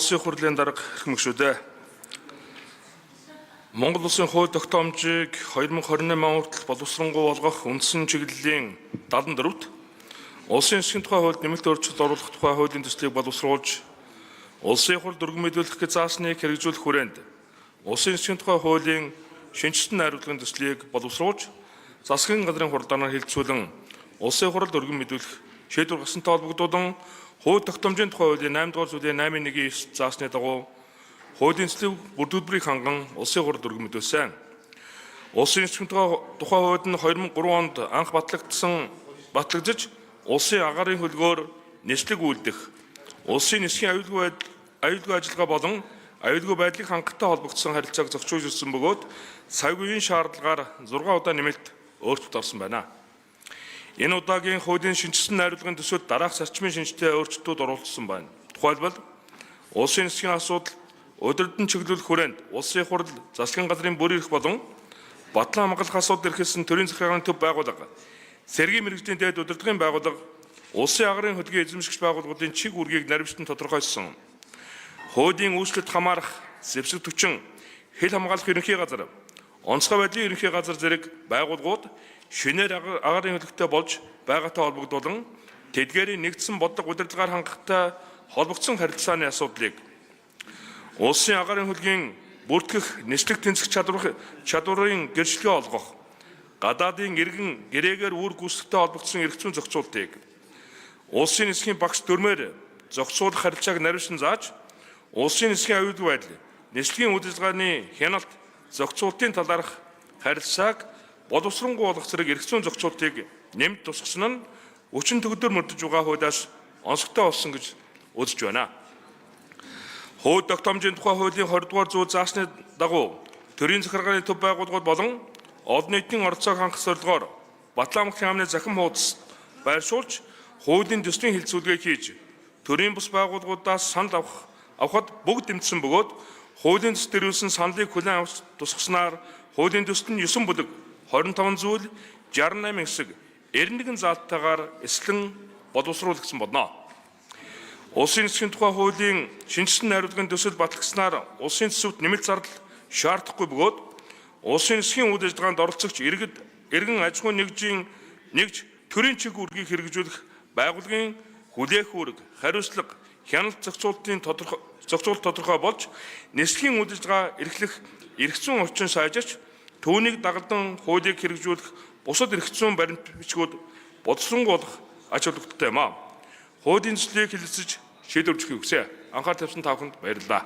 Улсын Хурлын дарга эрхэм гишүүдээ. Монгол Улсын хууль тогтоомжийг 2028 он хүртэл боловсронгуй болгох үндсэн чиглэлийн 74-т Улсын засгийн тухай хуульд нэмэлт өөрчлөлт оруулах тухай хуулийн төслийг боловсруулж Улсын хурал өргөн мэдүүлэх гэж заасныг хэрэгжүүлэх хүрээнд Улсын засгийн тухай хуулийн шинэчлэн найруулгын төслийг боловсруулж засгийн газрын хуралдаанаар хэлэлцүүлэн Улсын хурлд өргөн мэдүүлэх шийдвэр гарсантай холбогдуулан хууль тогтоомжийн тухай хуулийн 8 дугаар зүйлийн 8.1-9 заасны дагуу хуулийн төслийг бүр төлбөрийг ханган Улсын хурлд өргөн мэдүүлсэн. Улсын засгийн тухай хууль нь 2003 онд анх батлагдаж улсын агаарын хөлгөөр нислэг үйлдэх, улсын нисхийн аюулгүй ажиллагаа болон аюулгүй байдлыг хангалттай холбогдсон харилцааг зохицуулж ирсэн бөгөөд цаг үеийн шаардлагаар 6 удаа нэмэлт өөрчлөлт орсон байна. Энэ удаагийн хуулийн шинэчилсэн найруулгын төсөлд дараах зарчмын шинжтэй өөрчлөлтүүд оруулсан байна. Тухайлбал, улсын нисхийн асуудал удирдан чиглүүлэх хүрээнд улсын хурал, засгийн газрын бүр эрх болон батлан хамгаалах асуудал эрхэлсэн төрийн захиргааны төв байгууллага, цэргийн мэргэжлийн дээд удирдлагын байгууллага, улсын агарын хөдөлгөөний эзэмшигч байгууллагуудын чиг үүргийг наривчлан тодорхойлсон. Хуулийн үйлчлэлд хамаарах зэвсэг түчин, хил хамгаалах ерөнхий газар, онцгой байдлын ерөнхий газар зэрэг байгууллагууд шинээр агарын хөлөгтэй болж байгаатай холбогдуулан тэдгээрийн нэгдсэн бодлого удирдлагаар хангахтай холбогдсон харилцааны асуудлыг улсын агарын хөлгийн бүртгэх нислэг тэнцэх чадварын гэрчлэгээ олгох, гадаадын иргэн гэрээгээр үүрэг гүйцэтгэхтэй холбогдсон эрх зүйн зохицуултыг улсын нисхийн багц дүрмээр зохицуулах харилцааг наривчлан зааж улсын нисхийн аюулгүй байдал, нислэгийн үйл ажиллагааны хяналт зохицуултын талаарх харилцааг боловсронгуй болгох зэрэг эрх зүйн зохицуултыг нэмэлт тусгасан нь хүчин төгөлдөр мөрдөж байгаа хуулиас онцгой болсон гэж үзэж байна. Хууль тогтоомжийн тухай хуулийн 20 дугаар зүйл заасны дагуу төрийн захиргааны төв байгууллагууд болон олон нийтийн оролцоог хангах зорилгоор Батлан амгалан яамны захим хуудас байршуулж хуулийн төслийн хэлэлцүүлгээ хийж төрийн бус байгууллагуудаас санал авахад бүгд дэмжсэн бөгөөд хуулийн төсөлд ирүүлсэн саналыг хүлээн авч тусгаснаар хуулийн төсөл нь 9 бүлэг 25 зүйл 68 хэсэг 91 заалтайгаар эслэн боловсруулагдсан болно. Улсын засгийн тухай хуулийн шинэчлэн найруулгын төсөл батлагдсанаар улсын төсөвт нэмэлт зардал шаардахгүй бөгөөд улсын засгийн үйл ажиллагаанд оролцогч иргэд, иргэн аж ахуйн нэгж төрийн чиг үүргийг хэрэгжүүлэх байгууллагын хүлээх үүрэг, хариуцлага, хяналт зохицуултын зохицуулалт тодорхой болж нислэгийн үйл ажиллагаа эрхлэх эрх зүйн орчин сайжирч түүнийг дагалдан хуулийг хэрэгжүүлэх бусад эрх зүйн баримт бичгүүд боловсронгуй болох ач холбогдолтой юм а. Хуулийн төслийг хэлэлцэж шийдвэрлэхийг хүсье. Анхаарал тавьсан та бүхэнд баярлалаа.